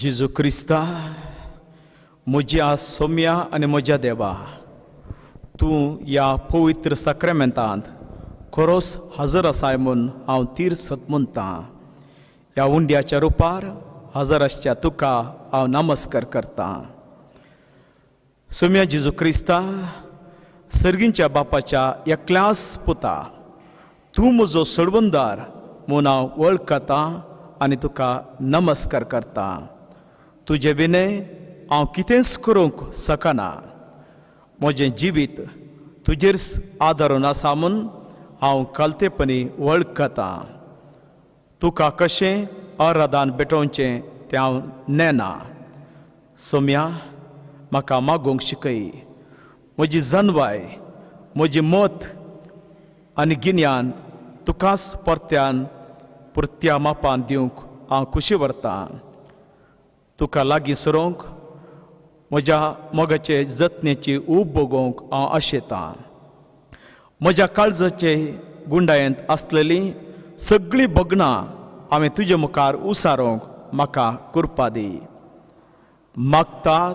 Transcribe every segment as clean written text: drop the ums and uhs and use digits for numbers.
जेजू क्रिस्ता, म्हज्या सोम्या आनी म्हज्या देवा, तूं ह्या पवित्र साक्रामेंतांत खरोच हजर आसाय म्हूण हांव तीर सत म्हणटां. ह्या उंड्याच्या रुपार हजर आसच्या तुका हांव नमस्कार करतां. सोम्या जेजू क्रिस्ता, सर्गींच्या बापाच्या एकल्याच पुता, तूं म्हजो सोडवणदार म्हूण हांव वळखतां आनी तुका नमस्कार करतां. तुजे विणे हांव कितेंच करूंक शकना. म्हजें जिवीत तुजेर आदारून आसा म्हूण हांव कलतेपणी वळखतां. तुका कशें आराधन भेटोवचें तें हांव नेना. सोम्या, म्हाका मागूंक शिकय. म्हजी जनवाय, म्हजी मत आनी गिन्यान तुकाच परत्यान पुरत्या मापान दिवंक हांव खुशी व्हरतां. तुका लागीं सरोंक, म्हज्या मोगाचे जतनेची ऊब भोगोवंक हांव आशेतां. म्हज्या काळजाचे गुंडायेंत आसलेलीं सगळीं भगणां हांवें तुजे मुखार उसारोंक म्हाका कृपा दी. मागतात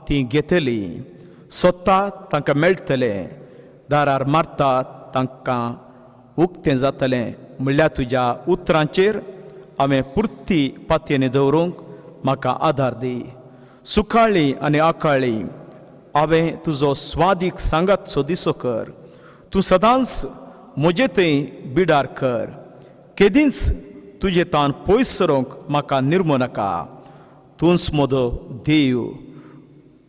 तीं घेतलीं, सोदतात तांकां मेळटलें, दारार मारतात तांकां उक्तें जातलें म्हणल्यार तुज्या उतरांचेर हांवें पुर्ती पातयेनी दवरूंक म्हाका आदार दी. सुकाळी आनी आकाळी हांवें तुजो स्वादीक सांगात सोदिसो कर. तूं सदांच म्हजे थंय बिडार कर. केदींच तुजे तान पयस सरोंक म्हाका निर्मू नाका. तूंच म्हजो देव,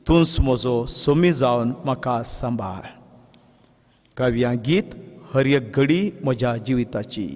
तूंच म्हजो सोमी जावन म्हाका सांबाळ. काव्या गीत हर एक घडी म्हज्या जिविताची.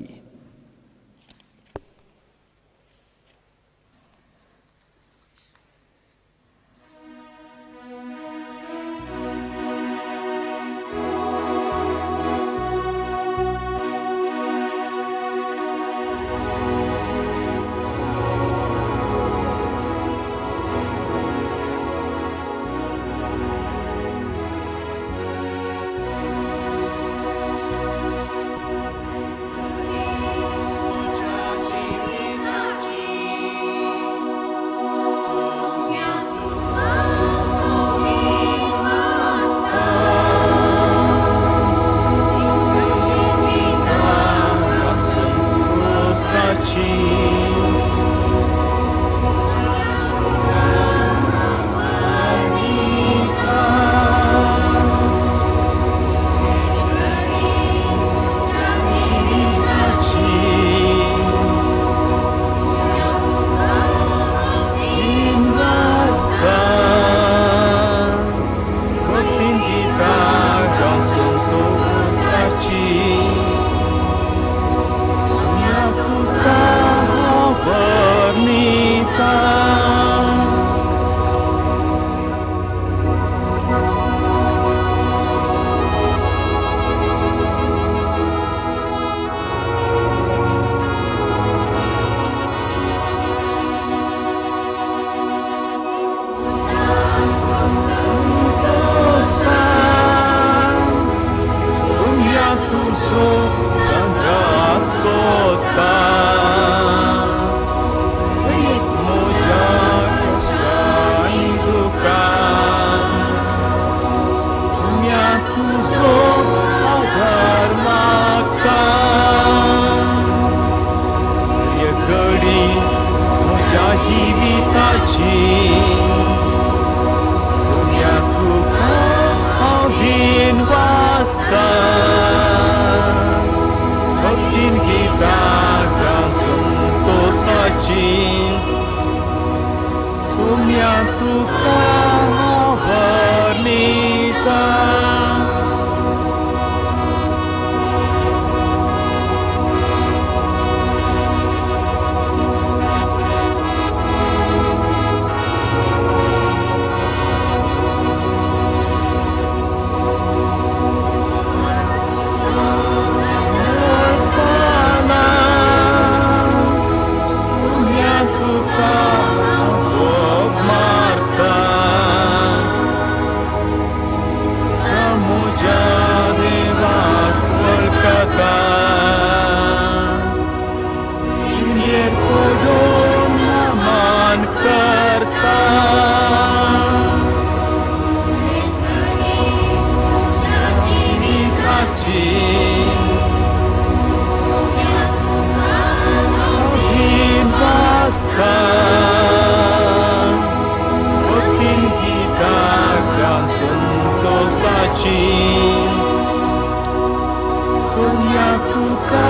तुका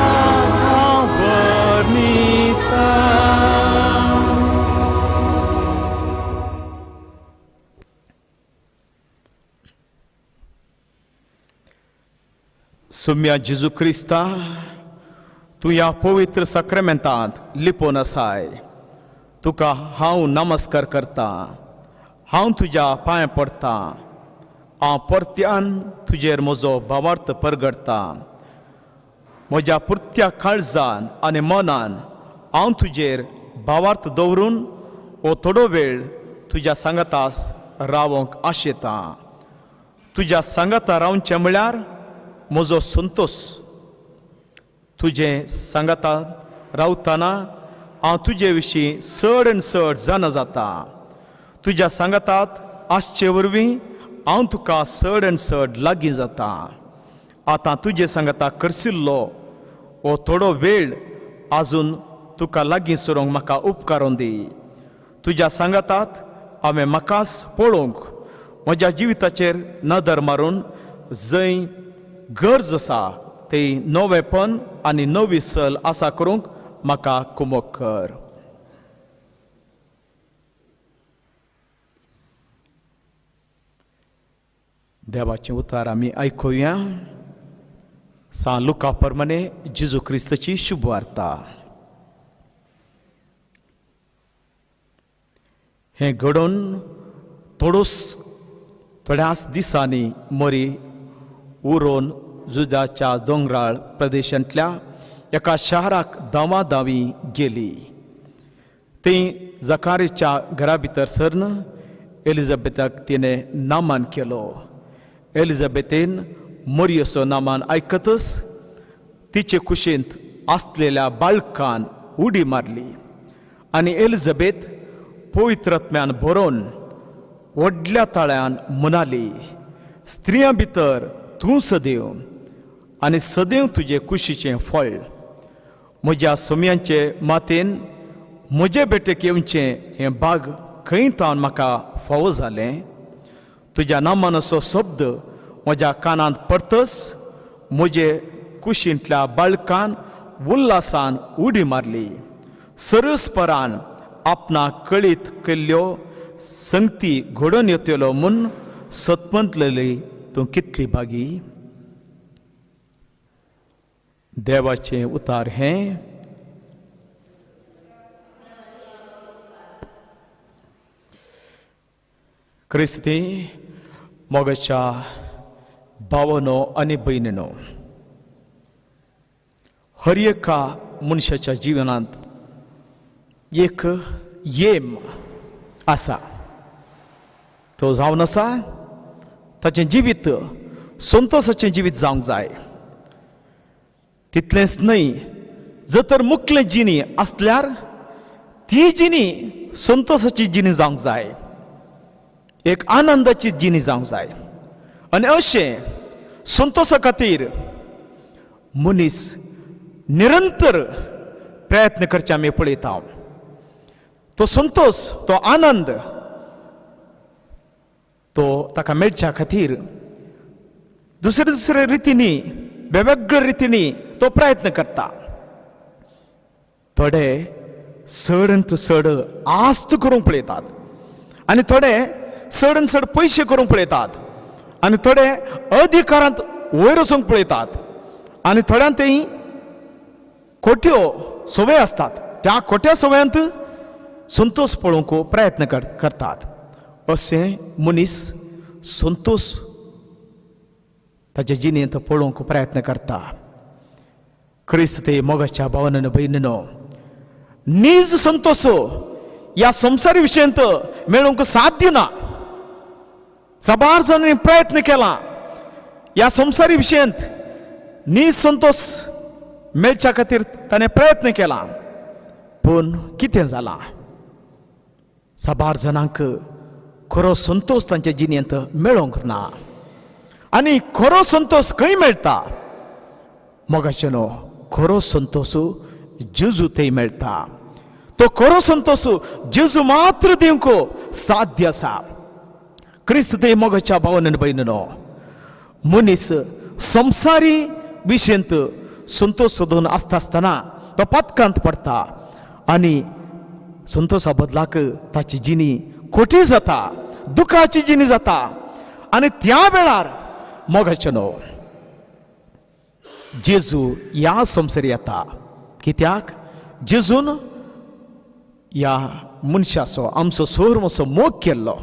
हांव वर्णिता. सोम्या जेजू क्रिस्ता, तूं ह्या पवित्र साक्रामेंतांत लिपोवन आसाय. तुका हांव नमस्कार करतां, हांव तुज्या पांय पडटां. हांव परत्यान तुजेर म्हजो भावार्थ परगडटा. म्हज्या पुरत्या काळजान आनी मनान हांव तुजेर भावार्थ दवरून हो थोडो वेळ तुज्या सांगातास रावंक आशेतां. तुज्या सांगाता रावचें म्हळ्यार म्हजो संतोश. तुजें सांगाता रावतना हांव तुजे विशीं चड आनी चड जाणा जाता. तुज्या सांगातात आसचे वरवीं हांव तुका चड आनी चड लागीं जाता. आतां तुजे सांगाता करसिल्लो हो थोडो वेळ आजून तुका लागीं सरूंक म्हाका उपकारून दी. तुज्या सांगातात हांवें म्हाकाच पळोवंक, म्हज्या जिविताचेर नदर मारून जंय गरज आसा थंय नवेपण आनी नवी सल आसा करूंक म्हाका कुमक कर. देवाचें उतार आमी आयकुया. सां लुका परमाने जेजू क्रिस्ताची शुभवार्ता. हें घडोवन थोडोस थोड्याच दिसांनी मरी उरोवन जुदाच्या दोंगराळ प्रदेशांतल्या एका शाराक धांवाधांवी गेली. ती जकारीच्या घरा भितर सरन एलिझाबेथाक तिणें नामान केलो. एलिझाबेथीन मरियेचो नामान आयकतच तिचे कुशींत आसलेल्या बाळकान उडी मारली आनी एलिझाबेथ पवित्रत्म्यान भरोवन व्हडल्या ताळ्यान म्हणाली, स्त्रियां भितर तूं सदैव आनी सदैव तुजे कुशीचें फळ. म्हज्या सोम्यांचे मातेन म्हजे भेटेक येवचें हें भाग खंय तावन म्हाका फावो जालें? तुज्या नामानाचो शब्द म्हज्या कानांत परतस म्हजे कुशींतल्या बाळकान उल्हासान उडी मारली. सरसपरान आपणाक कळीत केल्ल्यो संगती घडोवन येतल्यो म्हूण सतमंतलेली तूं कितली भागी. देवाचें उतार हें. क्रिस्ती मोगाच्या भावनो आनी भयणीनो, हर एका मनशाच्या जिवनांत एक येम आसा. तो जावन आसा ताचें जिवीत संतोशाचें जिवीत जावंक जाय. तितलेंच न्हय, जर तर मुखलें जिणी आसल्यार ती जिणी संतोशाची जिणी जावंक जाय, एक आनंदाची जिणी जावंक जाय. आनी अशें संतोशा खातीर मनीस निरंतर प्रयत्न करचे आमी पळयता. तो संतोश, तो आनंद तो ताका मेळच्या खातीर दुसरे दुसरे रितींनी, वेगवेगळ्या रितींनी तो प्रयत्न करता. थोडे चड चड आस्त करूंक पळयतात आनी थोडे चड चड पयशे करूंक पळयतात आनी थोडे अधिकारांत वयर वचूंक पळयतात आनी थोड्यांत तें खोट्यो संवय आसतात, त्या खोट्या संवयांत संतोश पळोवंक प्रयत्न करतात. अशें मनीस संतोश ताच्या जिणेंत पळोवंक प्रयत्न करता. क्रिस्त ते मोगाच्या भावनान भयणीनो, नीज संतोश ह्या संवसारी विशयांत मेळोवंक साध्य ना. साबार जाणांनी प्रयत्न केला ह्या संवसारी विशयांत नीज संतोश मेळच्या खातीर ताणें प्रयत्न केला, पूण कितें जालां? साबार जाणांक खरो संतोश तांच्या जिणेंत मेळोंक ना. आनी खरो संतोश खंय मेळटा? मोगाचेनो, खरो संतोश जेजू थंय मेळटा. तो खरो संतोश जेजू मात्र दिवंक साध्य आसा. क्रिस्त थंय मोगाच्या भावनान भयणीनो, मनीस संवसारी विशयंत संतोश सोदून आसता आसतना तो पातकांत पडटा आनी संतोशा बदलाक ताची जिणी खोटी जाता, दुखाची जिणी जाता. आनी त्या वेळार मोगाचें न्हू जेजू ह्या संवसार येता. कित्याक जेजून ह्या मनशाचो आमचो सोरमसो मोग केल्लो.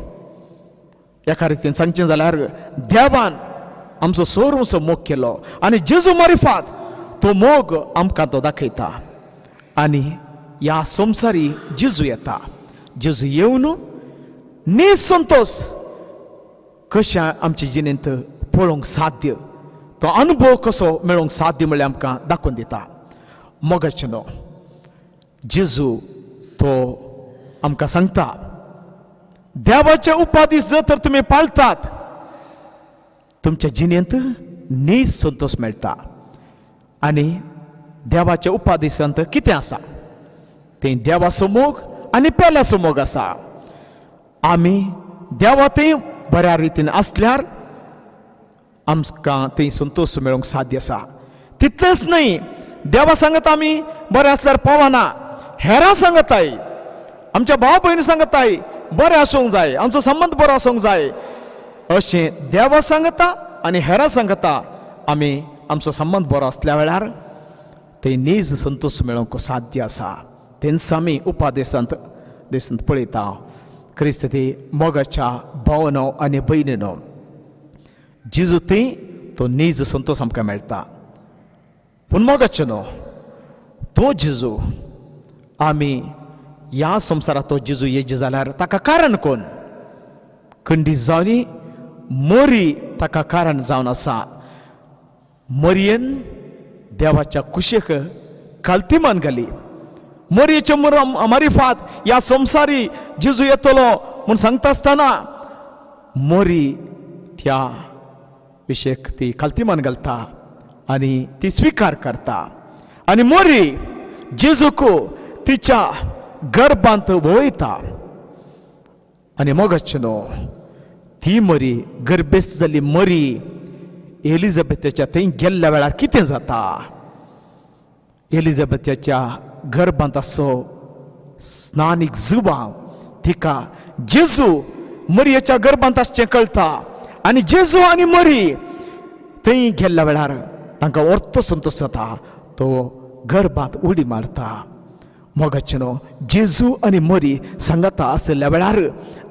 एका रितीन सांगचें जाल्यार देवान आमचो सोरमसो मोग केलो आनी जेजू मारिफात तो मोग आमकां तो दाखयता. आनी ह्या संवसारी जेजू येता. जेजू येवन नीज संतोश कशें आमचे जिणेंत पळोवंक साध्य, तो अनुभव कसो मेळोवंक साध्य म्हणल्यार आमकां दाखोवन दिता. मोगाचें न्हू जेजू तो आमकां सांगता, देवाचे उपादीस जर तर तुमी पाळतात तुमच्या जिणेंत नीज संतोश मेळटा. आनी देवाच्या उपादिसांत कितें आसा तें देवाचो मोग आनी पेल्याचो मोग आसा. आमी देवा थंय बऱ्या रितीन आसल्यार आमकां थंय संतोश मेळोवंक साध्य आसा. तितलेंच न्हय, देवा सांगत आमी बरें आसल्यार पावना, हेरां सांगताय, आमच्या भाव भयणी सांगताय बरें आसूंक जाय, आमचो संबंद बरो आसूंक जाय. अशें देवा सांगता आनी हेरां सांगता आमी आमचो संबंद बरो आसल्या वेळार थंय नीज संतोश मेळोवंक साध्य आसा. तेंच आमी उपादेशांत देशांत पळयता. क्रिस्त ती मोगाच्या भावनो आनी भयणीनो, जेजू थंय तो नीज संतोश आमकां मेळटा. पूण मोगाचें न्हू तो जेजू आमी ह्या संवसारांत तो जेजू येजे जाल्यार ताका कारण कोण? खंडीत जावनी मोरी ताका कारण जावन आसा. मरयेन देवाच्या कुशेक कालतीमान घाली. मोरयेचे मारिफात ह्या संवसारी जेजू येतलो म्हूण सांगता आसतना मोरी त्या विशयक ती खालतीमान घालता आनी ती स्विकार करता आनी मोरी जेजूक तिच्या गर्भांत वयता. आनी मोगाचें न्हू ती मरी गर्भेस्त जाल्ली मरी एलिझाबेथाच्या थंय गेल्ल्या वेळार कितें जाता? एलिझाबेथाच्या गर्भांत आसो स्नानीक जुवा तिका जेजू मरयेच्या गर्भांत आसचें कळटा आनी जेजू आनी मरी थंय गेल्ल्या वेळार तांकां orto संतोश जाता. तो गर्भांत उडी मारता. मोगाचें न्हू जेजू आनी मरी सांगाता आशिल्ल्या वेळार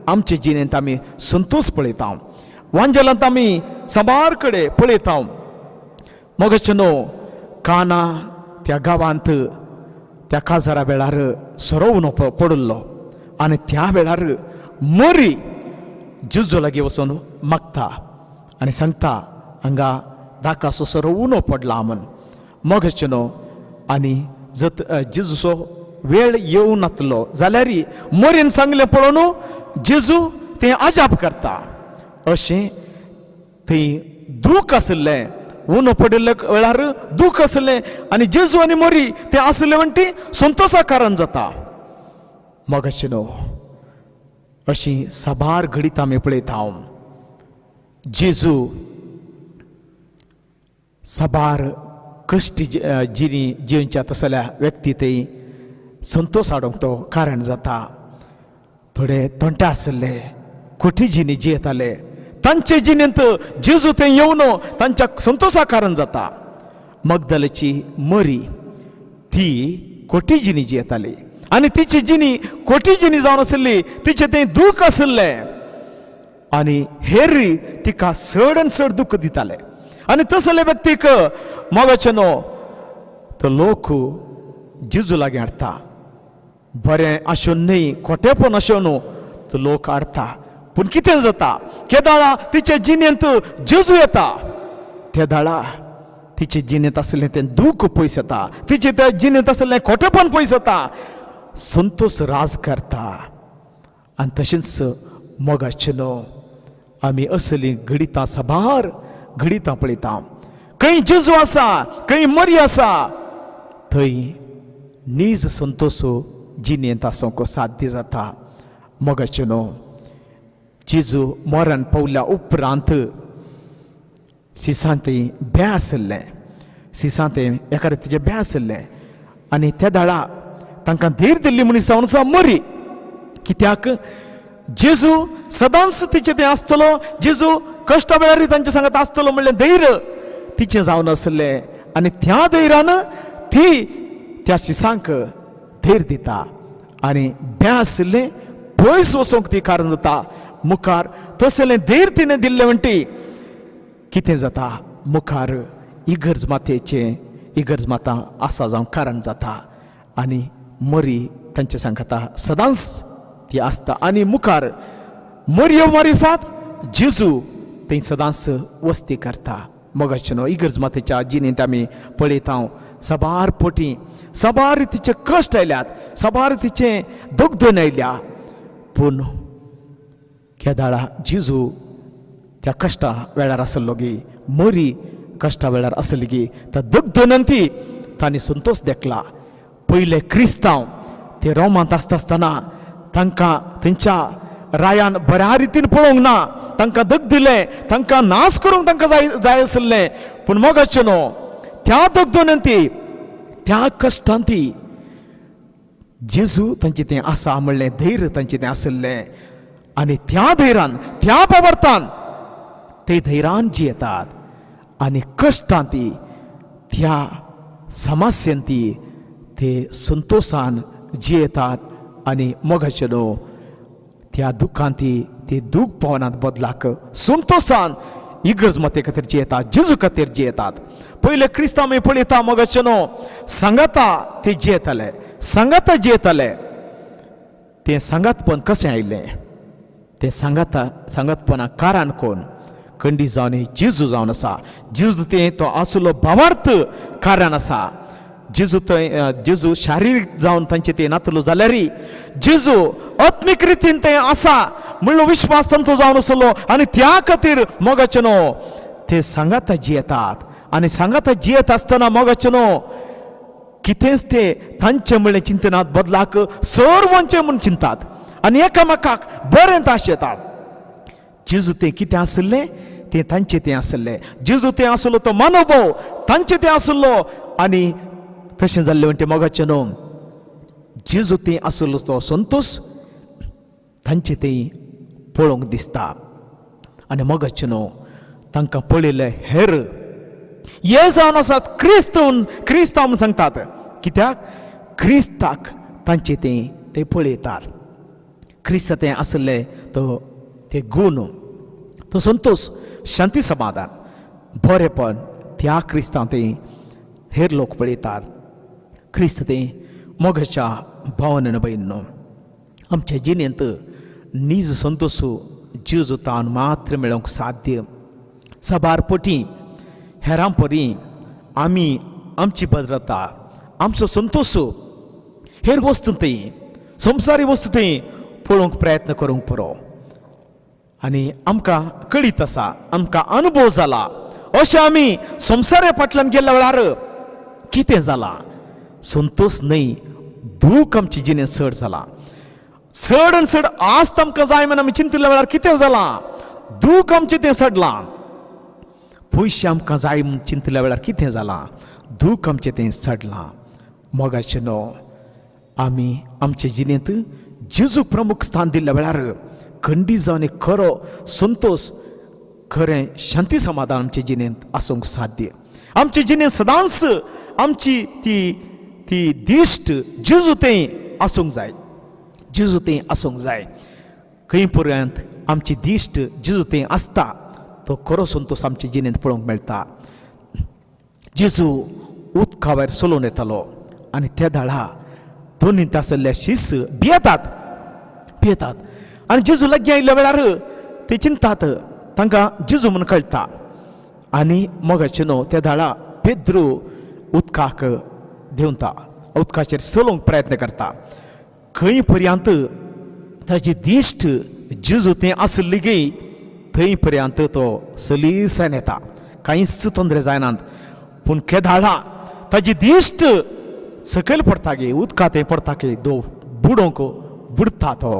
आमचे जिणेंत आमी संतोश पळयता. वांजेलांत आमी साबार कडेन पळयता. मोगाचें न्हू काना त्या गांवांत त्या काजारा वेळार सरोवन पडिल्लो आनी त्या वेळार मरी जेजू लागीं वचून मागता आनी सांगता हांगा दाकासो सरो उणो पडला म्हण. मोगाचें न्हू आनी जत जेजूचो वेळ येवं नातलो जाल्यार मरीन सांगलें पळोवन जेजू तें अजाप करता. अशें थंय दूख आशिल्लें, उणो पडिल्ले वेळार दूख आशिल्लें आनी जेजू आनी मरी तें आशिल्लें म्हण ती संतोशा कारण जाता. मोगाचें न्हू अशीं साबार घडीत आमी पळयता. जेजू साबार कश्टी जिणी जिवच्या तसल्या व्यक्ती थंय संतोश हाडूंक तो कारण जाता. थोडे तोंटे आशिल्ले खोटी जिणी जियेताले तांचे जिणेंत जेजू थंय येवन तांच्या संतोशा कारण जाता. मगदलेची मरी ती खोटी जिणी जियेताली आनी तिची जिणी खोटी जिणी जावन आशिल्ली. तिचें थंय दूख आशिल्लें आनी हेर तिका चड आनी चड दुख्ख दिताले. आनी तसले व्यक्तीक मोगाचें न्हू तो लोक जेजू लागीं हाडटा. बरें आसून न्हय खोटेपण आसून न्हू तो लोक हाडटा. पूण कितें जाता केदाळा तिच्या जिणेंत जेजू येता तेदाळा तिचे जिणेंत आशिल्लें तें दूख पयस येता, तिचे त्या जिणेंत आशिल्लें खोटेपण पयस येता, संतोश राज करता. आनी तशेंच मोगाचें न्हू आमी असलीं घडितां साबार घडितां पळयता. खंय जेजू आसा, खंय मरी आसा थंय नीज संतोश जिणेंत आसूंक साध्य जाता. मोगाचें न्हू जेजू मरण पावल्या उपरांत सिसान थंय बें आशिल्लें. सिसां तें एका रितीचें बें आशिल्लें आनी त्या दाळा तांकां धीर दिल्ली मनीस जावन आसा मरी. कित्याक जेजू सदांच तिचें तें आसतलो, जेजू कश्टा वेळार तांचे सांगात आसतलो म्हणलें धैर्य तिचें जावन आसलें आनी त्या धैर्यान ती त्या शिसांक धैर्य दिता आनी बें आशिल्लें पयस वचोंक ती कारण जाता. मुखार तसलें धैर्य तिणें दिल्लें म्हणटी कितें जाता, मुखार इगर्ज मातेचें इगर्ज माता आसा जावंक कारण जाता आनी मरी तांचे सांगाता सदांच ती आसता आनी मुखार मरियो मारिफात जेजू थंय सदांच वस्ती करता. मोगाचें न्हू इगर्ज मातेच्या जिणेंत आमी पळयता साबार पटी साबार तिचे कश्ट आयल्यात, साबार तिचे दगदन आयल्या, पूण केदाळा जेजू त्या कश्टा वेळार आसलो गी, मरी कश्टा वेळार आसली गी, त्या दगदनान ती तांणी संतोश देखला. पयले क्रिस्तांव ते रोमांत आसता आसतना तांकां थंयच्या रायान बऱ्या रितीन पळोवंक ना, तांकां दग दिलें, तांकां नाश करूंक तांकां जाय जाय आशिल्लें, पूण मोगाचें न्हू त्या दगदनान ती त्या कश्टान ती जेजू तांचें तें आसा म्हणलें धैर्य तांचें तें आशिल्लें आनी त्या धैर्यान त्या पवर्तान ते धैर्यान जियेतात आनी कश्टान ती त्या समस्येन ती ते संतोशान जियेतात आनी मोगाचें न्हू त्या दुख्खान ती ती दूख पावनात बदलाक संतोशान इगर्ज माते खातीर जियेतात, जेजू खातीर जियेतात. पयले क्रिस्तांव आमी पळयता मोगाचें न्हू सांगाता ते जियेताले, सांगाता जियेताले. तें सांगातपण कशें आयलें, तें सांगाता सांगातपणा कारण कोण, कंडी जावन जेजू जावन आसा. जेजू तें तो आसलो भावार्थ कारण आसा. जेजू थंय जेजू शारिरीक जावन तांचे ते नातलो जाल्यार जेजू आत्मीक रितीन थंय आसा म्हणलो विश्वास तांचो जावन आसलो आनी त्या खातीर मोगाचें न्हू ते सांगाता जियेतात आनी सांगाता जियेत आसतना मोगाचें न्हू कितेंच ते तांचें म्हणलें चिंतनात बदलाक सर्वांचें म्हूण चिंतात आनी एकामेकाक बरें ताश येतात. जेजू तें कितें आशिल्लें तें तांचें तें आशिल्लें. जेजू तें आसलो तो मानवभाव तांचें तें आसलो आनी तशें जाल्लें म्हणटे मोगाचें न्हू जेजू तें आसलो तो संतोश तांचें तें पळोवंक दिसता आनी मोगाचें न्हू तांकां पळयलें हेर हे जावन आसात क्रिस्त क्रिस्तांव म्हूण सांगतात. कित्याक क्रिस्ताक तांचें तें ते पळयतात. क्रिस्त तें आसले तो ते गूण तो संतोश शांती समाधान बरेपण त्या क्रिस्तांव ते हेर लोक पळयतात. क्रिस्त ते मोगाच्या भावनेन भयणीनो आमच्या जिणेंत नीज संतोश जेजू तान मात्र मेळोवंक साध्य. साबार पटी हेरां परी आमी आमची भद्रता आमचो संतोश हेर वस्तू थंय संवसारी वस्तू थंय पळोवंक प्रयत्न करूंक पुरो आनी आमकां कळीत आसा, आमकां अनुभव जाला. अशें आमी संवसारा फाटल्यान गेल्ल्या वेळार कितें जालां, संतोश न्हय दूख आमची जिणेंत चड जालां. चड आनी चड आस्त आमकां जाय म्हूण आमी चिंतिल्ल्या वेळार कितें जालां, दूख आमचें तें चडलां. पयशे आमकां जाय म्हूण चिंतिल्ल्या वेळार कितें जालां, दूख आमचें तें चडलां. मोगाचें न्हू आमी आमचे जिणेंत जेजूक प्रमुख स्थान दिल्ल्या वेळार खंडीत जावन एक खरो संतोश खरें शांती समाधान आमचे जिणेंत आसूंक साध्य. आमचे जिणेंत सदांच आमची ती ती दिश्ट जेजू थंय आसूंक जाय, जेजू थंय आसूंक जाय. खंय पर्यंत आमची दिश्ट जेजू थंय आसता तो खरो संतोश आमचे जिणेंत पळोवंक मेळटा. जेजू उदका वयर चलोवन येतालो आनी त्या दाळा दोनी आसलेले शीस भियेतात भियेतात आनी जेजू लागीं आयिल्ल्या वेळार ते चिंतात, तांकां जेजू म्हूण कळटा आनी मोगाचें न्हू त्या दाळा पेद्रू उदकाक देंवता, उदकाचेर चलोवंक प्रयत्न करता. खंय पर्यंत ताजी दिश्ट जेजू थंय आसली गी थंय पर्यंत तो सलीसान येता, कांयच तोंदरे जायनात. पूण केदाळा ताजी दिश्ट सकयल पडटा गे, उदका थंय पडटा की दो बुडोवंक बुडटा तो.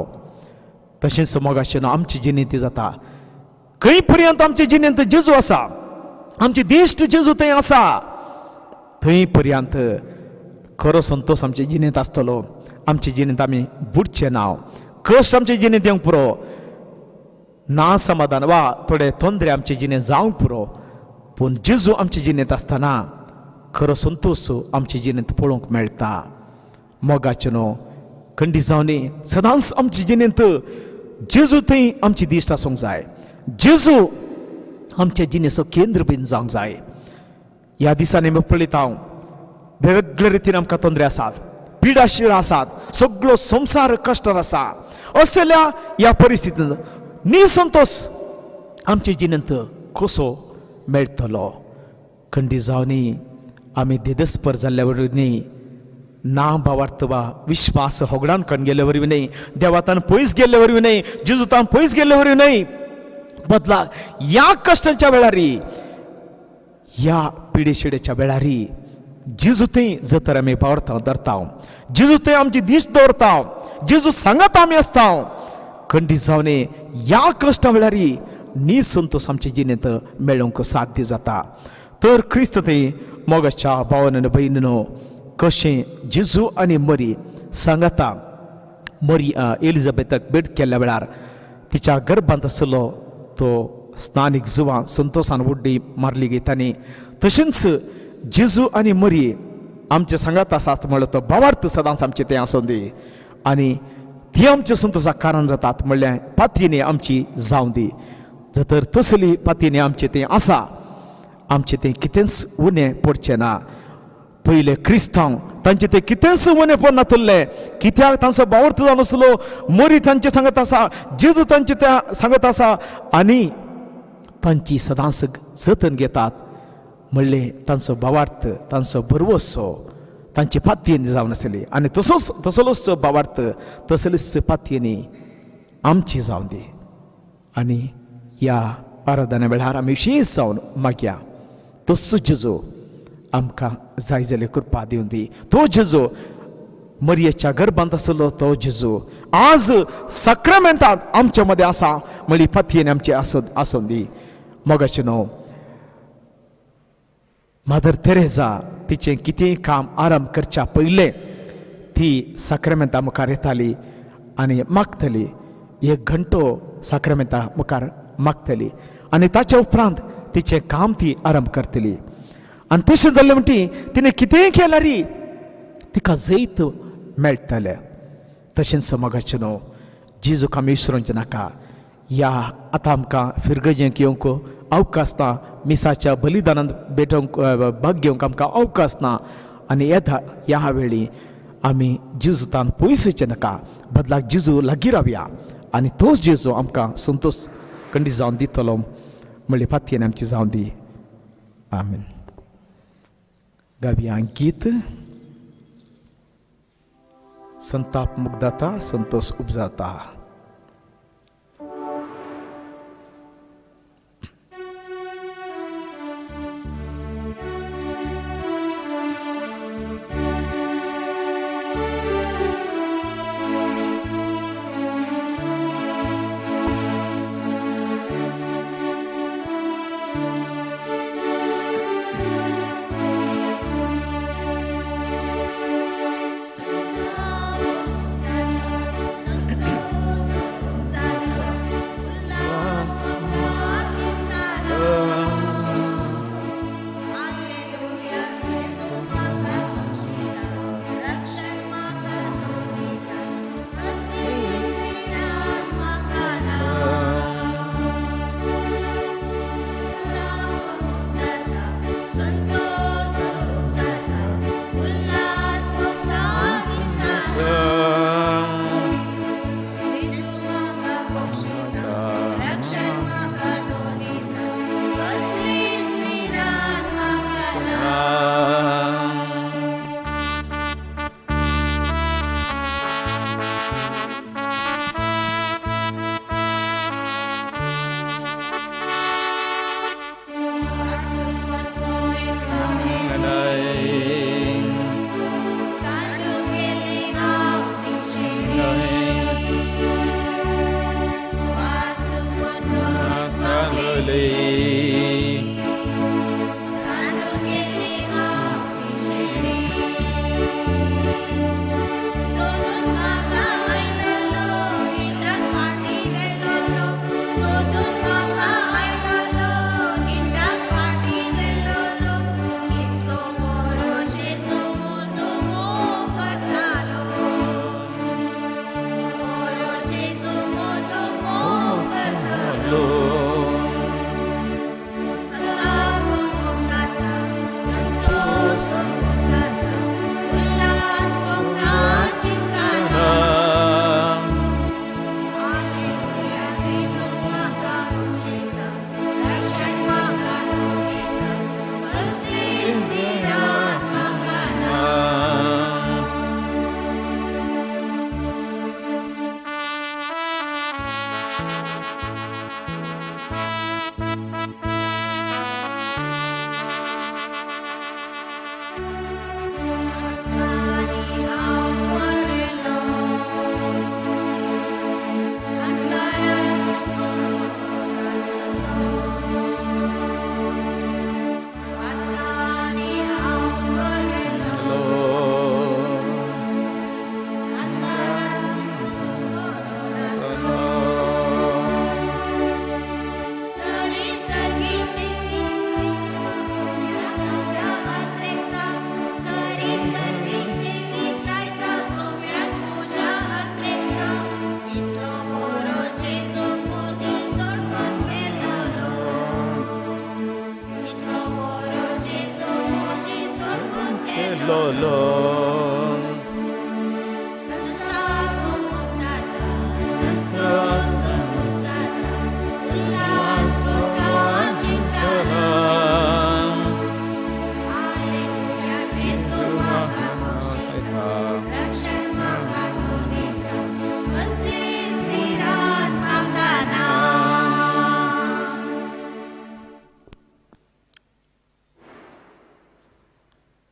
तशेंच मोगाचें न्हू आमची जिणेंत जाता. खंय पर्यंत आमचे जिणेंत जेजू आसा, आमची दिश्ट जेजू थंय आसा, थंय पर्यंत खरो संतोश आमचे जिणेंत आसतलो. आमचे जिणेंत आमी बुडचे ना, कश्ट आमचे जिणेंत येवंक पुरो, ना समाधान वा थोडे तोंदरे आमचे जिणेंत जावंक पुरो, पूण जेजू आमचे जिणेंत आसतना खरो संतोश आमचे जिणेंत पळोवंक मेळटा. मोगाचें न्हू खंडीत जावनी सदांच आमचे जिणेंत जेजू थंय आमची दिश्ट आसूंक जाय. जेजू आमच्या जिणेचो केंद्र बीन जावंक जाय. ह्या दिसांनी आमी पळयता हांव वेगवेगळे रितीन आमकां तोंदरे आसात, पिडा शिळा आसात, सगळो संवसार कश्टार आसा. असल्या ह्या परिस्थितींत निसंतोश आमचे जिणेंत कसो मेळटलो? खंडीत जावनी आमी देदस्पर जाल्ल्या वरवीं न्ही, ना भावार्थ वा विश्वास होगडान करून गेल्ले वरवीं न्हय, देवातान पयस गेल्ले वरवीं न्हय, जेजूतान पयस गेल्ले वरवीं न्हय, बदला ह्या कश्टांच्या वेळारी, ह्या पिडेशिडेच्या वेळारी जेजू थंय जतर आमी पावरता धरता, जेजू थंय आमची दीस दवरता, जेजू सांगात आमी आसता, खंडीत जावन ह्या कश्टां वेळारी निसंतोश आमचे जिणेंत मेळोवंक साध्य जाता. तर क्रिस्त थंय मोगाच्या भावान भयणीनो, कशें जेजू आनी मरी सांगाता मरी एलिझाबेथाक भेट केल्ल्या वेळार तिच्या गर्भांत आसलो तो स्नानीक जुवां संतोशान उड्डी मारली घेतानी, तशेंच जेजू आनी मरी आमचे सांगात आसात म्हणल्यार तो भावार्थ सदांच आमचें तें आसूं दी आनी ती आमच्या संतोशाक कारण जातात म्हणल्यार पातयेनी आमची जावं दी. जर तसली पातयेनी आमचें तें आसा, आमचें तें कितेंच उणें पडचें ना. पयले क्रिस्तांव तांचे ते कितेंच उणें पडनातल्लें, कित्याक तांचो भावार्थ जावन आसलो मरी तांचे सांगत आसा, जेजू तांचे त्या सांगत आसा आनी तांची सदांच जतन घेतात म्हणलें तांचो भावार्थ, तांचो भरवसो, तांची पातयेनी जावन आसली. आनी तसोच तसलोच भावार्थ, तसलीच पातयेनी आमची जावन दी. आनी ह्या आराधना वेळार आमी विशेश जावन मागया, तसो जेजू आमकां जाय जाल्यार कृपा दिवन दी. तो जेजू मरियेच्या गर्भांत आसलो तो जेजू आज साक्रामेंतांत आमच्या मदें आसा म्हणली पातयेन आमची आसून दी. मोगाचें न्हू मादर तेरेजा तिचें कितेंय काम आरंभ करच्या पयलें ती साक्रामेंता मुखार येताली आनी मागतली, एक घंटो साक्रामेंता मुखार मागतली आनी ताच्या उपरांत तिचें काम ती आरंभ करतली. आनी तशें जालें म्हणटी तिणें कितेंय केल्यार तिका जैत मेळटलें. तशेंच मोगाचें न्हू जेजूक आमी विसरोंचें नाका. ह्या आतां आमकां फिरगजेंक येवंक अवकाश ना, मिसाच्या बलिदानांत भेटोवंक भाग घेवंक आमकां अवकाश ना आनी येता ह्या वेळी आमी जेजूतान पयस वचचें नाका, बदलाक जेजू लागीं रावया आनी तोच जेजू आमकां संतोश खंडीत जावन दितलो म्हणली पातयेन आमची जावन दी. आमेन. गावया गीत संताप मुगदाता संतोष उपजाता. संताप मुक्तता, संतोष.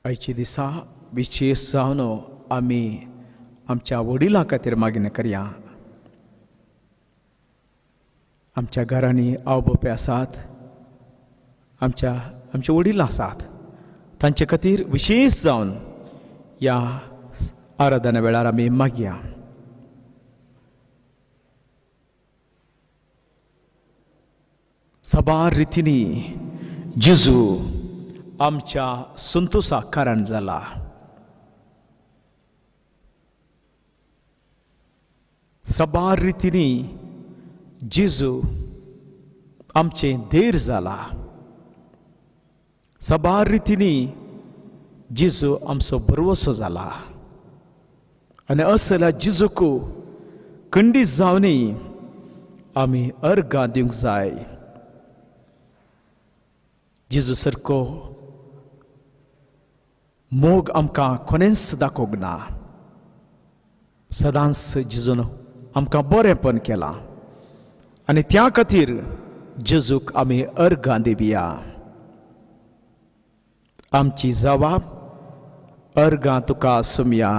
आयच्या दिसा विशेश जावन आमी आमच्या वडिलां खातीर मागणें करया. आमच्या घरांनी आवय बापूय आसात, आमचे वडील आसात, तांचे खातीर विशेश जावन ह्या आराधना वेळार आमी मागया. साबार रितींनी जेजू आमच्या संतोसाक कारण जाला. साबार रितींनी जेजू आमचें धैर्य जाला. साबार रितींनी जेजू आमचो भरवसो जाला. आनी असल्या जेजूक खंडीत जावनी आमी अर्गां दिवंक जाय. जेजू सारको मोग आमकां कोणेंच दाखोवंक ना. सदांच जेजून आमकां बरेंपण केलां आनी त्या खातीर जेजूक आमी अर्गां दिवया. आमची जबाब अर्गां तुका सुमया,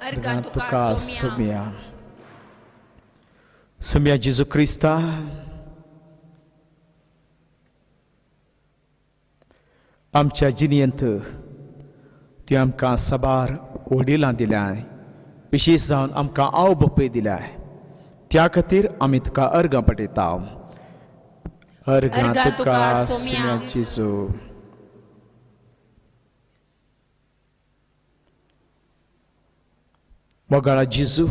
अर्गां तुका सुमया. सुमया जेजू क्रिस्ता, आमच्या जिणेंत तुवें आमकां साबार वडिलां दिल्याय, विशेश जावन आमकां आवय बापूय दिल्याय, त्या खातीर आमी तुका अर्गां पठयता. अर्गां तुका सुमया जेजू. मोगाळा जेजू,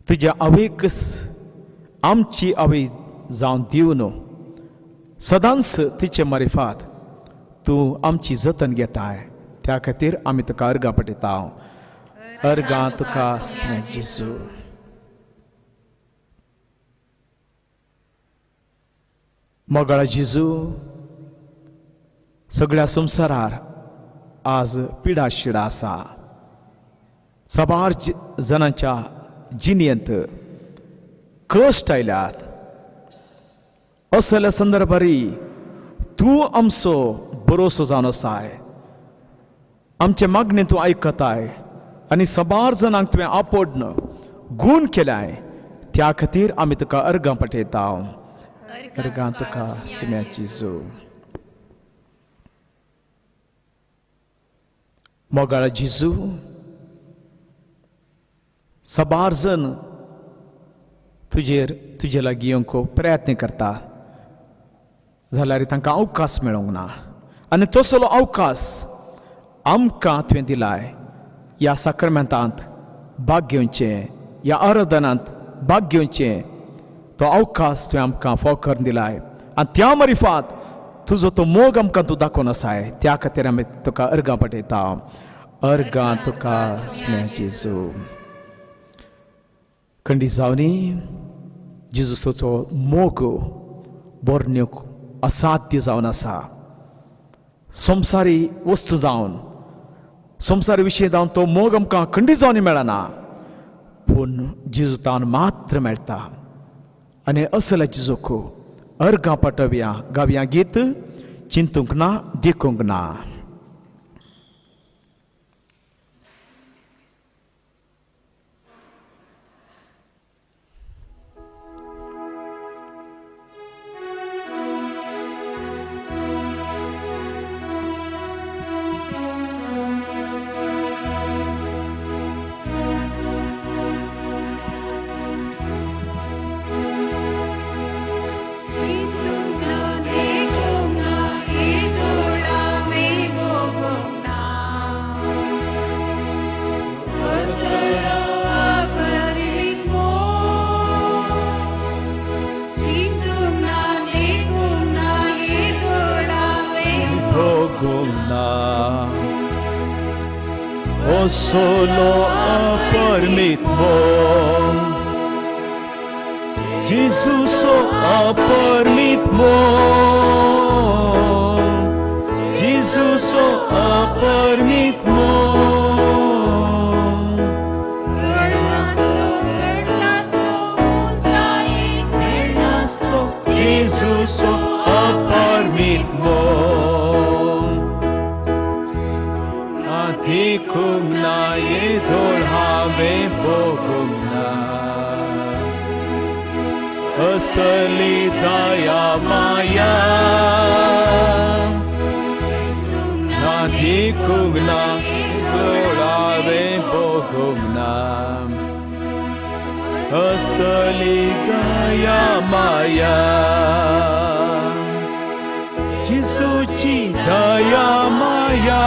तुज्या आवयक आमची आवय जावन दिवन सदांच तिचे मारिफात तूं आमची जतन घेताय, त्या खातीर आमी तुका अर्गां पठयता. अर्गां तुका सुमया जेजू. मोगाळा जेजू, सगळ्या संवसारार आज पिडा शिडा आसा. साबार जणांच्या जिणेंत कश्ट आयल्यात. असल्या संदर्भारी तूं आमचो भरोसो जावन आसाय. आमचे मागणें तूं आयकताय आनी साबार जाणांक तुवें आपोडन गूण केल्याय, त्या खातीर आमी तुका अर्गां पठयता. अर्गां तुका सुमया जेजू. मोगाळा जेजू, साबार जण तुजेर तुजे लागीं येवंक प्रयत्न करता जाल्यार तांकां अवकाश मेळोंक ना आनी तसलो अवकाश आमकां तुवें दिलाय. ह्या साक्रमेंतांत भाग घेवचें, ह्या आराधनांत भाग घेवचें, तो अवकाश तुवें आमकां फाव करून दिलाय आनी त्या मारिफात तुजो तो मोग आमकां तूं दाखोवन आसाय, त्या खातीर आमी तुका अर्गां पठयता. अर्गां तुका सुमया जेजू. खंडीत जावनी जेजूचो मोग बरण्यूक असाध्य जावन आसा. संवसारी वस्तू जावन, संवसारी विशय जावन तो मोग आमकां खंडीत जावन मेळना, पूण जेजूतान मात्र मेळटा. आनी असल्या जेजूक अर्गां पाठोवया. गावया गीत चिंतूंक ना देखूंक ना. चिंतूंक ना देखूंक ना येदोळा भोगूंक ना, असलो अपरमीत मोग. चिंतूंक ना देखूंक ना येदोळा भोगूंक ना, असलो अपरमीत मोग, जेजूचो अपरमीत मोग, जेजूचो अपरमीत मोग. घडनासलो घडनासलो उंचायेक जेजूचो अपरमीत मोग. देखूंक ना येदोळ हांवें भोगूंक ना असली दया माया ना देखूंक ना येदोळ हांवें भोगूंक ना असली दया माया जेजूची दया माया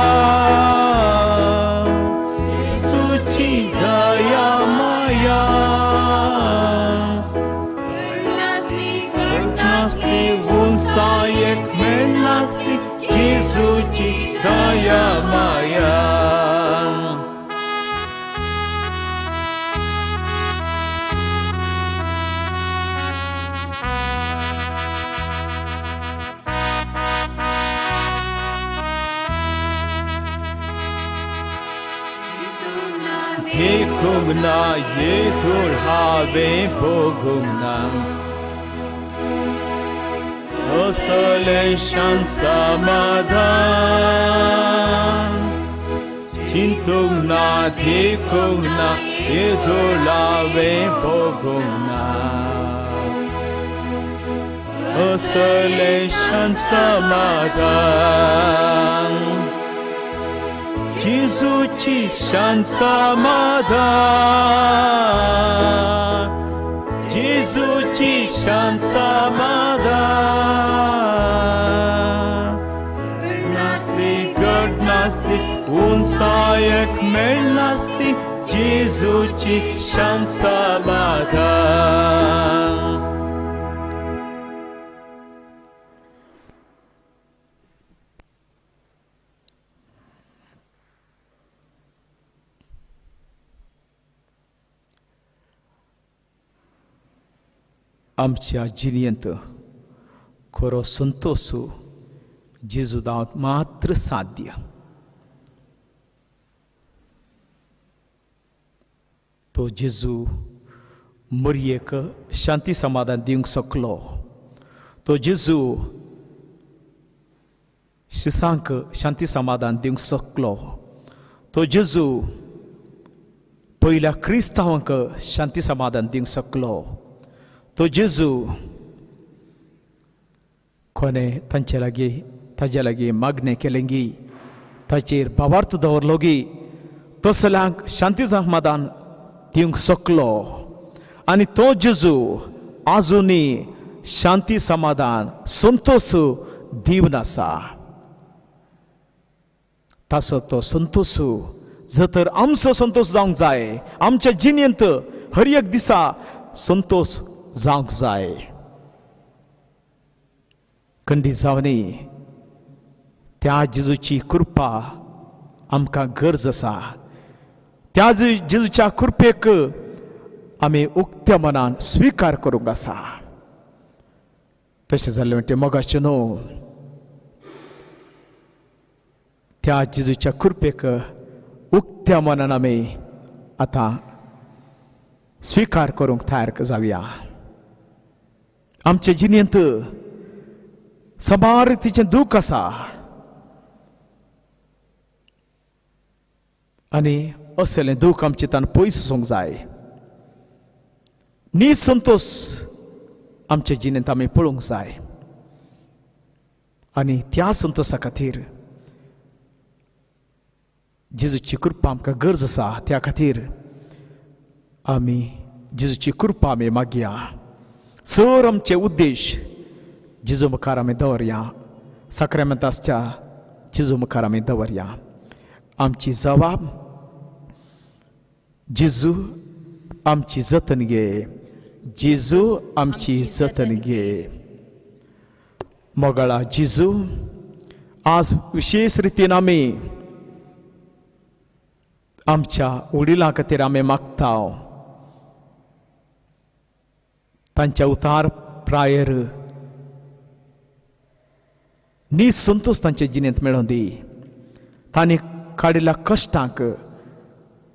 जेजूची दया माया नासली उंचायेक मेळनासली जेजूची दया माया. देखूंक ना येदोळ हांवें भोगूंक ना असलें शांत समाधान चिंतूंक ना देखूंक ना येदोळ हांवें भोगूंक ना असलें शांत समाधान जेजूची शांत समाधान जेजूची शांत समाधान नासली गड नासली उंचायेक मेळनासली जेजूची शांत समाधान. आमच्या जिणेंत खरो संतोश जेजुदांत मात्र साध्य. तो जेजू मरयेक शांती समाधान दिवंक शकलो. तो जेजू शिसांक शांती समाधान दिवंक शकलो. तो जेजू पयल्या क्रिस्तांवांक शांती समाधान दिवंक शकलो. तो जेजू कोणे तांचे लागीं ताजे लागीं मागणें केलें गी ताचेर भावार्थ दवरलो गी तसल्यांक शांती समाधान दिवंक शकलो. आनी तो जेजू आजुनूय शांती समाधान संतोश दिवन आसा. ताचो तो संतोश जर तर आमचो संतोश जावंक जाय आमच्या जिणेंत हर एक दिसा संतोश जावंक जाय. खंडीत जावनी त्या जेजूची कृपा आमकां गरज आसा. त्या जेजूच्या कृपेक आमी उक्त्या मनान स्विकार करूंक आसा. तशें जालें म्हणटे मोगाचें न्हू त्या जेजूच्या कृपेक उक्त्या मनान आमी आतां स्विकार करूंक तयार जावया. आमचे जिणेंत साबार रितीचें दूख आसा आनी असलें दूख आमचें तान पयस वचूंक जाय. नी संतोश आमचे जिणेंत आमी पळोवंक जाय आनी त्या संतोशा खातीर जेजूची कृपा आमकां गरज आसा. त्या खातीर आमी जेजूची कृपा आमी मागया. सर आमचे उद्देश जेजू मुखार आमी दवरया. साक्रामेंतासच्या जेजू मुखार आमी दवरया. आमची जबाब जेजू आमची जतन घे. जेजू आमची जतन घे. मोगाळा जेजू आज विशेश रितीन आमी आमच्या वडिलां खातीर आमी मागता. तांच्या उतार प्रायर नी संतोश तांचे जिणेंत मेळोन दी. तांणी काडिल्ल्या कश्टांक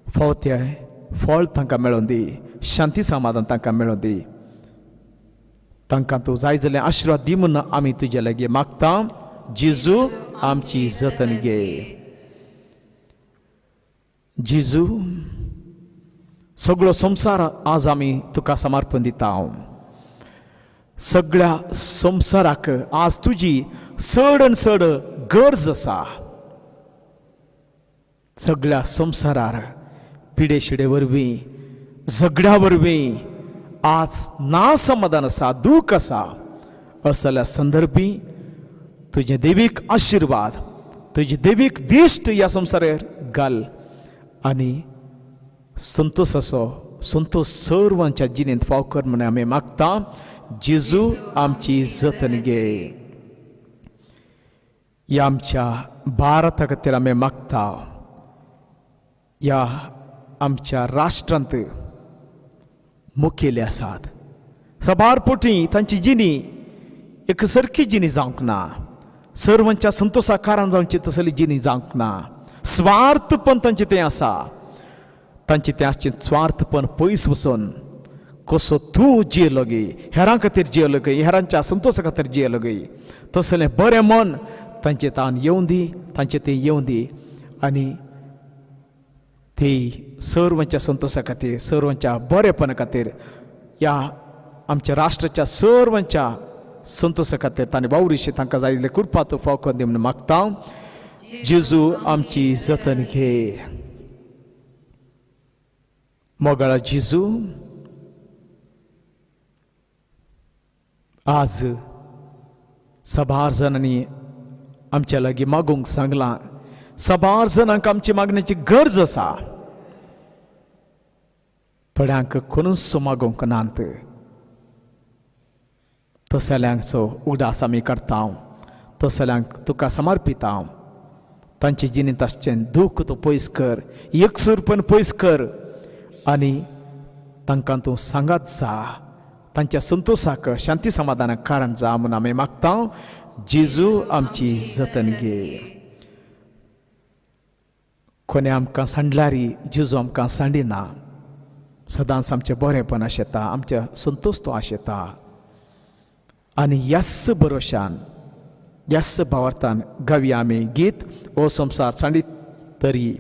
फावो तें फळ तांकां मेळोन दी. शांती समाधान तांकां मेळोन दी. तांकां तूं जाय जाल्यार आशिर्वाद दी म्हूण आमी तुजे लागीं मागता. जेजू आमची जतन घे. जेजू, सगळो संवसार आज आमी तुका समर्पण दिता. सगळ्या संवसाराक आज तुजी चड आनी चड गरज आसा. सगळ्या संवसारार पिडे शिडे वरवीं, झगड्या वरवीं आज ना समाधान आसा, दूख आसा. असल्या संदर्भी तुजे देवीक आशिर्वाद, तुजी देवीक दिश्ट ह्या संवसारार घाल आनी संतोषाचो संतोष सर्वांच्या जिणेंत फाव कर म्हण आमी मागता. जेजू, आमची जतन घे. ह्या आमच्या भारता खातीर आमी मागता. ह्या आमच्या राष्ट्रांत मुखेली आसात. साबार पोटी तांची जिणी एक सारकी जिणी जावंक ना. सर्वांच्या संतोषा कारण जावची तसली जिणी जावंक ना. स्वार्थपण तांचें तें आसा. तांचें तें आसचें स्वार्थपण पयस वचून कसो तूं जियेलो गे, हेरां खातीर जियेलो गे, हेरांच्या संतोशा खातीर जियेलो गे, तसलें बरें मन तांचे तान येवं दी, तांचें तें येवं दी आनी ती सर्वांच्या संतोशा खातीर, सर्वांच्या बरेपणा खातीर, ह्या आमच्या राष्ट्राच्या सर्वांच्या संतोशा खातीर तांणी वावरिशी तांकां जाय तितलें कृपा तूं फाव कर दी म्हणून मागता. जेजू, आमची जतन घे. मोगाळा जेजू, आज साबार जाणांनी आमच्या लागीं मागूंक सांगलां. साबार जाणांक आमची मागण्याची गरज आसा. थोड्यांक कोणूच मागूंक नात. तसल्यांचो उगडास आमी करता. तसल्यांक तुका समर्पिता. तांचे जिणेंत आसचें दूख तूं पयस कर, एकसूरपण पयस कर आनी तांकां तूं सांगात जा. तांच्या संतोशाक, शांती समाधानाक कारण जा म्हूण आमी मागता. जेजू, आमची जतन घे. कोणें आमकां सांडल्यारी जेजू आमकां सांडिना. सदांच आमचें बरेंपण आशेता, आमच्या संतोश तो आशेता आनी ह्याच भरोशान, ह्याच भावार्थान गावया आमी गीत हो संवसार सांडीत तरी.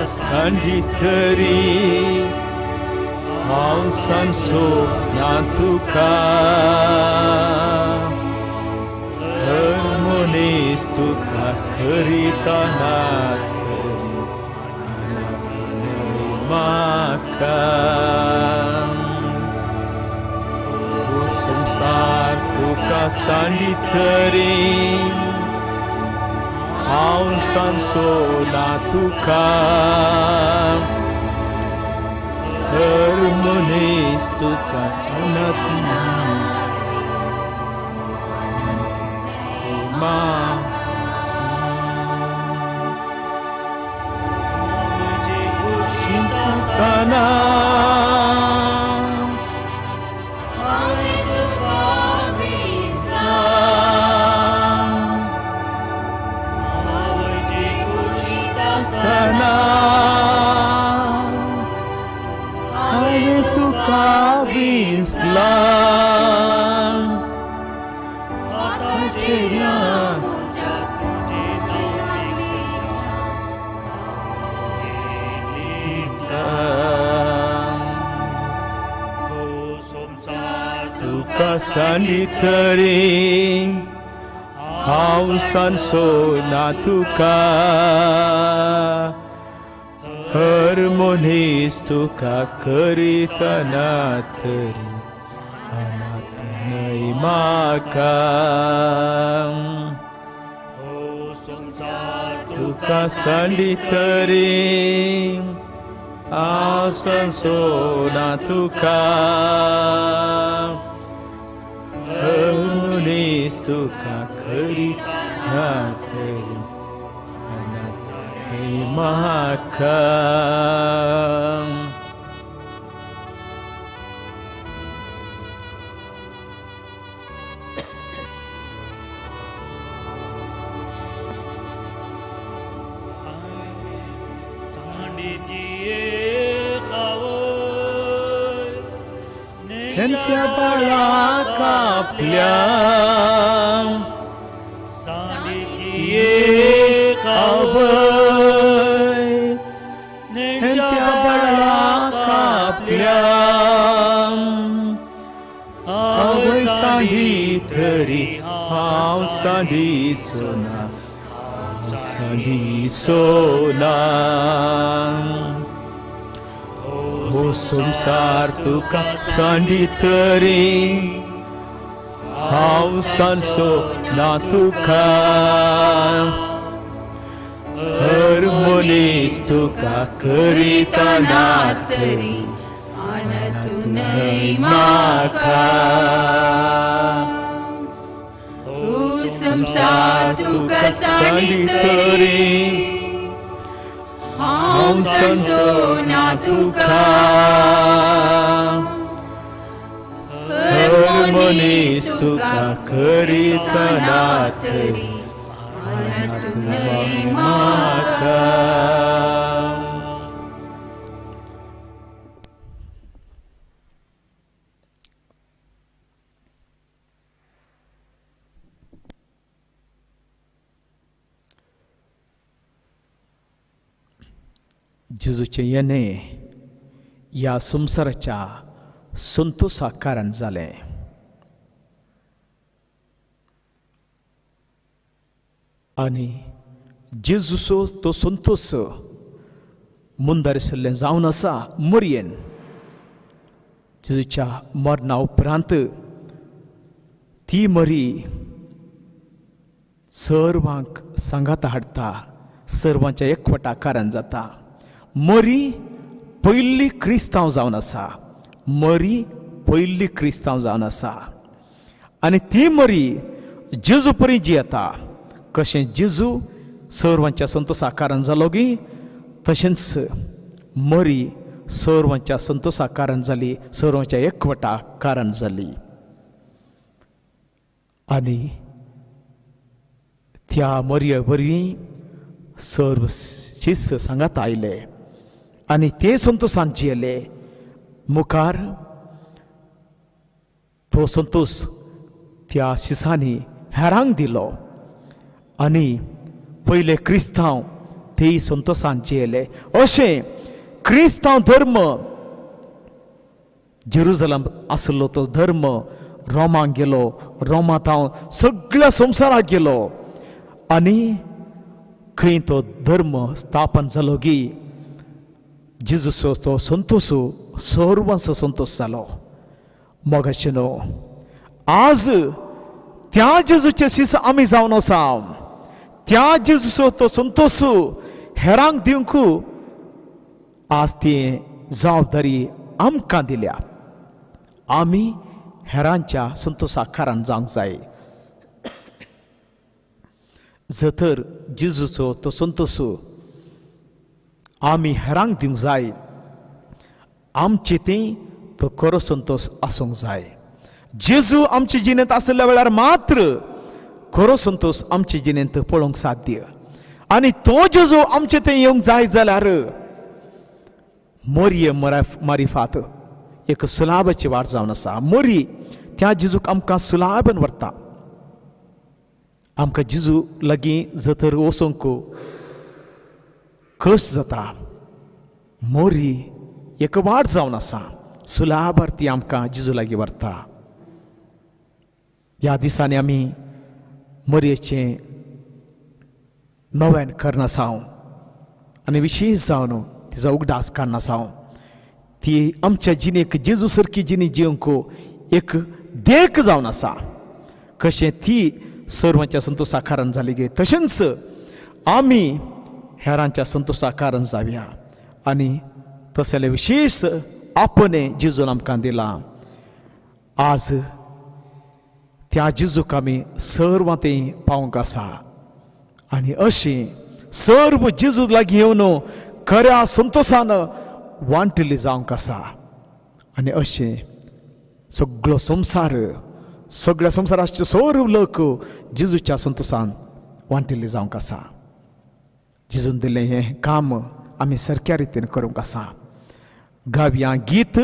सांडीत तरी हांव सांडचो ना तुका. हर मनीस तुका करिता ना तरी अनाथ न्हय म्हाका. हो संवसार तुका सांडीत तरी हांव सांडचो ना तुका. हर मनीस तुका अनाथ मा. आसतना हांवें तुका विसरला. आवयचे कुशींत आसतना हांवें तुका विसला. हाताचेर म्हज्या तुजे जावपी. तुका सांडीत तरी हांव सांडचो ना तुका. हर मनीस तुका करितना तरी अनाथ न्हय म्हाका. तुका सांडीत तरी. हांव सांसोना तुका हर मनीस तुका खरी तरी म्हाका. नेण्ट्या बाळाक आपल्या एक आवय, नेण्ट्या बाळाक आपल्या आवय सांडी तरी हांव सांडी सोना, हांव सांडी सोना. हो संवसार तुका सांडी तरी हांव सांडसो ना तुका. हर मनीस तुका करिता ना तरी आन तूं न्हय म्हाका. हो संवसार तुका सांडी तरी हांव सांडसो ना तुका. हर मनीस तुका करिता ना तरी आन तूं न्हय म्हाका. जेजूचें येणें ह्या संवसाराच्या संतोसाक कारण जालें. आनी जेजूचो तो संतोस मुंदारिसल्लें जावन आसा मरयेन. जेजूच्या मरणा उपरांत ती मरी सर्वांक सांगाता हाडटा, सर्वांच्या एकवटा कारण जाता. मरी पयली क्रिस्तांव जावन आसा, मरी पयली क्रिस्तांव जावन आसा. आनी ती मरी जेजू परी जियेता. कशें जेजू सर्वांच्या संतोसा कारण जालो गी, तशेंच मरी सर्वांच्या संतोसा कारण जाली, सर्वांच्या एकवटा कारण जाली. आनी त्या मरये वरवीं सर्व शिस्त सांगात आयले आनी ते संतोसान जियेले. मुखार तो संतोस त्या शिसांनी हेरांक दिलो आनी पयले क्रिस्तांव तेय संतोसान जियेले. अशें क्रिस्तांव धर्म जेरुजलम आसलो तो धर्म रोमाक गेलो, रोमांत हांव सगळ्या संवसाराक गेलो आनी खंय तो धर्म स्थापन जालो गी जेजूचो तो संतोस सर्वांचो संतोश जालो. मोगाचें न्हू आज त्या जेजूचे शिस आमी जावन आसा, त्या जेजूचो तो संतोश हेरांक दिवंक आज ती जबाबदारी आमकां दिल्या. आमी हेरांच्या संतोशाक कारण जावंक जाय. जर जेजूचो तो संतोश आमी हेरांक दिवंक जाय, आमचे ती तो खरो संतोश आसूंक जाय. जेजू आमचे जिणेंत आशिल्ल्या वेळार मात्र खरो संतोश आमचे जिणेंत पळोवंक साध्य. आनी तो जेजू आमचे थंय येवंक जाय जाल्यार मोरये मारिफात एक सुलाबाची वाट जावन आसा. मोरी त्या जेजूक आमकां सुलाबन व्हरता. आमकां जेजू लागीं जर वचूंक कश्ट जाता, मोरी एक वाट जावन आसा, सुलाभार ती आमकां जेजू लागीं व्हरता. ह्या दिसांनी आमी मोरयेचें नव्यान करना आसा आनी विशेश जावन तिजो उगडास काडना आसा. ती आमच्या जिणेक जेजू सारकी जिणी जिवंक एक देख जावन आसा. कशें ती सर्वांच्या संतोशा कारण जाली गे, तशेंच आमी हेरांच्या संतोशा कारण जावया आनी तसलें विशेश आपणें जेजून आमकां दिलां. आज त्या जेजूक आमी सर्वां थंय पावूंक आसा आनी अशी सर्व जेजू लागीं येवन खऱ्या संतोशान वांटिल्ली जावंक आसा. आनी अशें सगळो संवसार, सगळ्या संवसाराचे सर्व लोक जेजूच्या संतोशान वांटिल्ली जावंक आसा. जेजून दिल्लें हें काम आमी सारक्या रितीन करूंक आसा. गावया गीत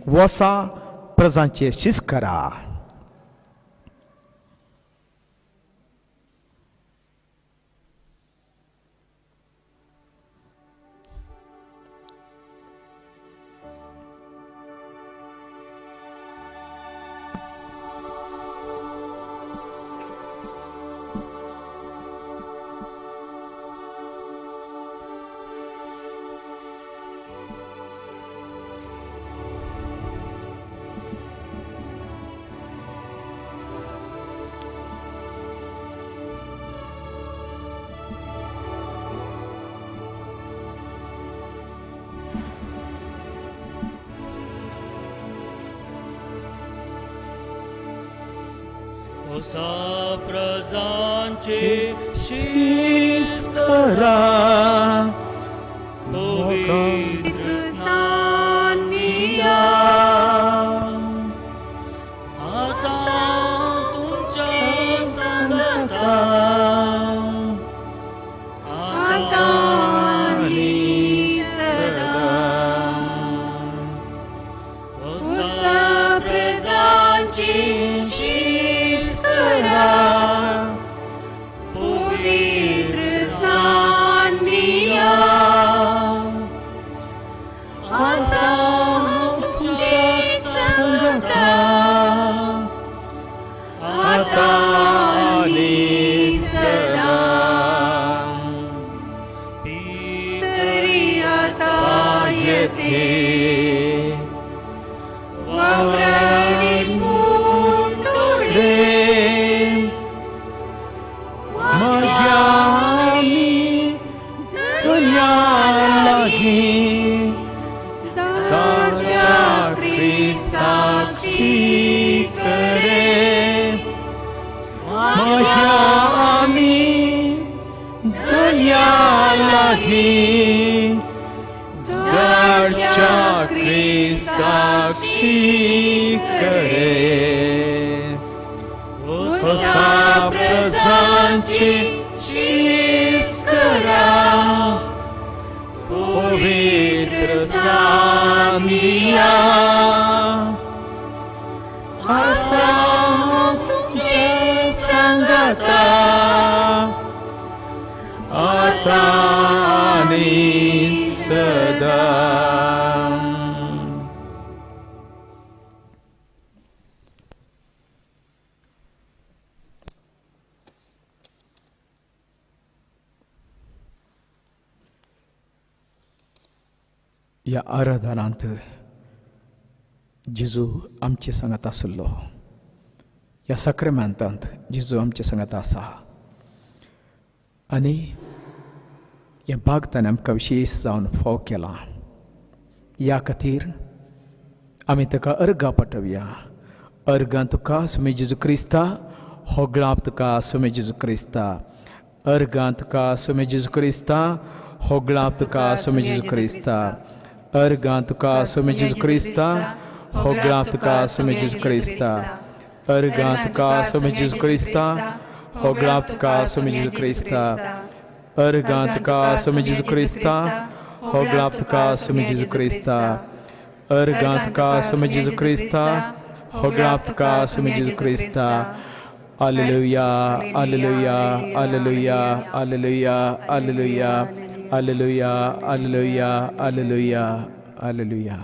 वसा प्रजांचे शीस करा. वसा प्रजांचे शीस करा, पवित्र स्नान दिया, आसा तुमच्या सांगाता, आता आनी सदा. वसा प्रजांची शीस करा, पवित्र स्नान दिया, आसा तुमचे सांगाता, आता आनी सदा. तरी आता येते वावरणी पूण थोडे, माग्यानी दुनिया लागीं दारच्या क्रिस्ताक करे, माग्यानी दुनिया लागीं दारच्या क्रिस्ताक करे. वसा प्रजांचे शीस करा, पवित्र स्नान दिया, आसा तुमचे सांगाता, आता आनी सदा. ह्या आराधनांत जेजू आमचे सांगात आसलो. ह्या साक्रामेंतांत जेजू आमचे सांगात आसा आनी हें भाग ताणें आमकां विशेश जावन फाव केलां. ह्या खातीर आमी ताका अर्गां पाठोवया. अर्गां तुका सुमे जेजू क्रिस्ता, होगळाप तुका सुमे जेजू क्रिस्ता. अर्गां तुका सुमे जेजू क्रिस्ता, होगळाप तुका सुमे जेजू क्रिस्ता. अर्गां तुका सुमे जेजू क्रिस्ता, होगळाप तुका सुमे जेजू क्रिस्ता. अर्गां तुका सुमे जेजू क्रिस्ता, होगळाप तुका सुमे जेजू क्रिस्ता. अर्गां तुका सुमे जेजू क्रिस्ता, होगळाप तुका सुमे जेजू क्रिस्ता. अर्गां तुका सुमे जेजू क्रिस्ता, होगळाप तुका सुमे जेजू क्रिस्ता. Alleluia, alleluia, alleluia, alleluia, alleluia, alleluia, alleluia, alleluia, alleluia.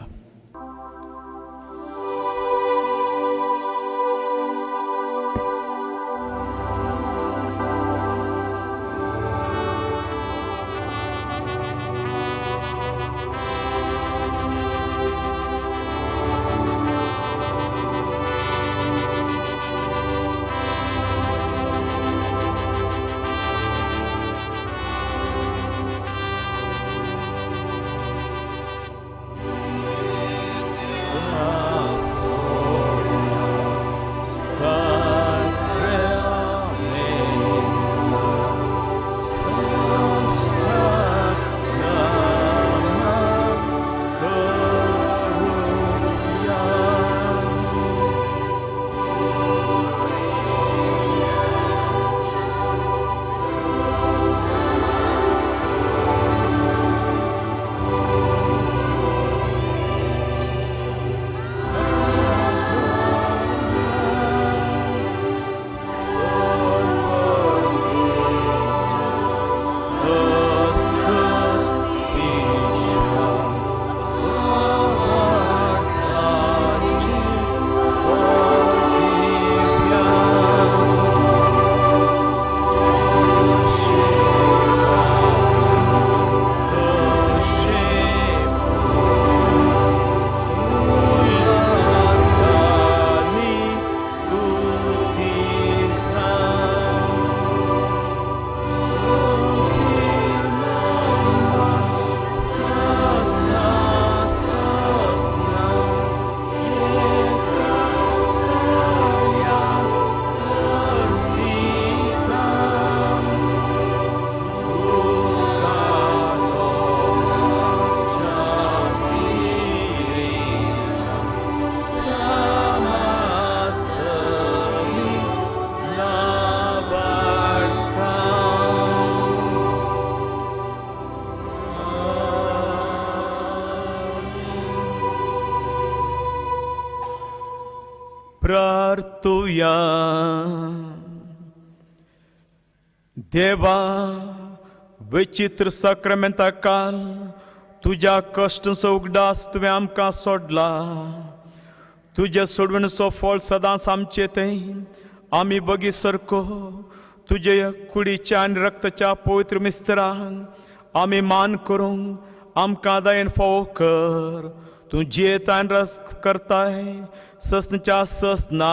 प्रार्थुया. देवा, विचित्र साक्रमेंता काल तुज्या कश्टांचो उगडास तुवें आमकां सोडला. तुज्या सोडवणेचो फळ सदांच आमचे थंय आमी बगी सारको तुजे कुडीच्या आनी रक्ताच्या पवित्र मिस्त्रांक आमी मान करूंक आमकां दयेन फावो कर. तूं जियेता आनी रस करताय ससनच्या ससना.